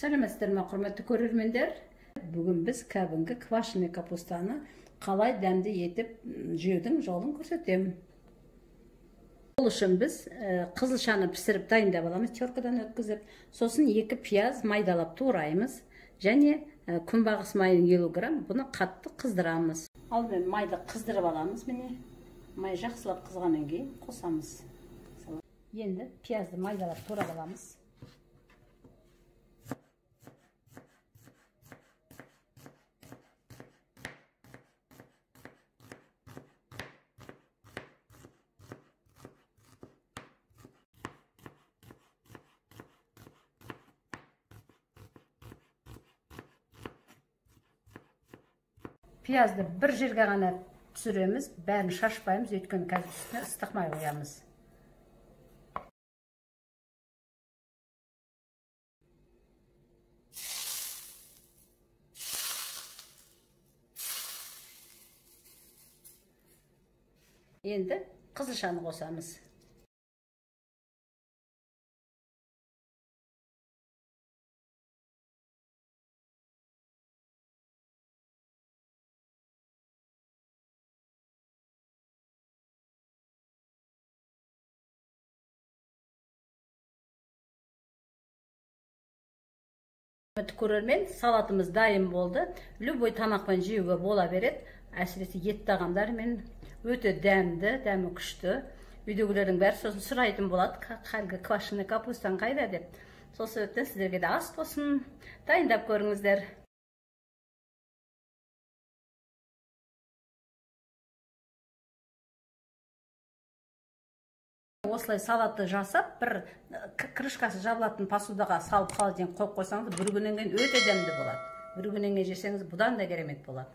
Сәлеметсіздер ме, құрметті көрермендер? Бүгін біз кәдімгі квашеный капустаны қалай дәмді етіп жеудің жолын көрсетемін. Ол үшін біз қызылшаны пісіріп дайындап аламыз, теркадан өткізіп, сосын 2 пияз майдалап тураймыз және күнбағыс майын 50 грамм, бұны қатты қыздырамыз. Алдымен майды қыздырып аламыз, міне. Май жақсылап қызғаннан кейін қосамыз. Енді пиязды майдалап турап аламыз. Пиязды бір жерге ғана түсіреміз, бәрін шашпаймыз, өйткені қазір үстіне ыстық май қоямыз. Енді қызылшаны қосамыз. Көрермен, салатымыз дайын болды. Любой тамақпен жеуге бола береді. Әсіресе ет тағамдармен өте дәмді, дәмі күшті. Үйдегілердің бәрі сосын сұрайтын болады, әлгі квашеный капустан қайда деп. Сол себептен сіздерге де ас болсын, дайындап көріңіздер. Осылай салатты жасап, бір крышкасы жабылатын посудаға салып холодильник қойып қойсаңыз, бір күннен кейін өте дәмді болады. Бір күннен кейін жесеңіз, бұдан да керемет болады.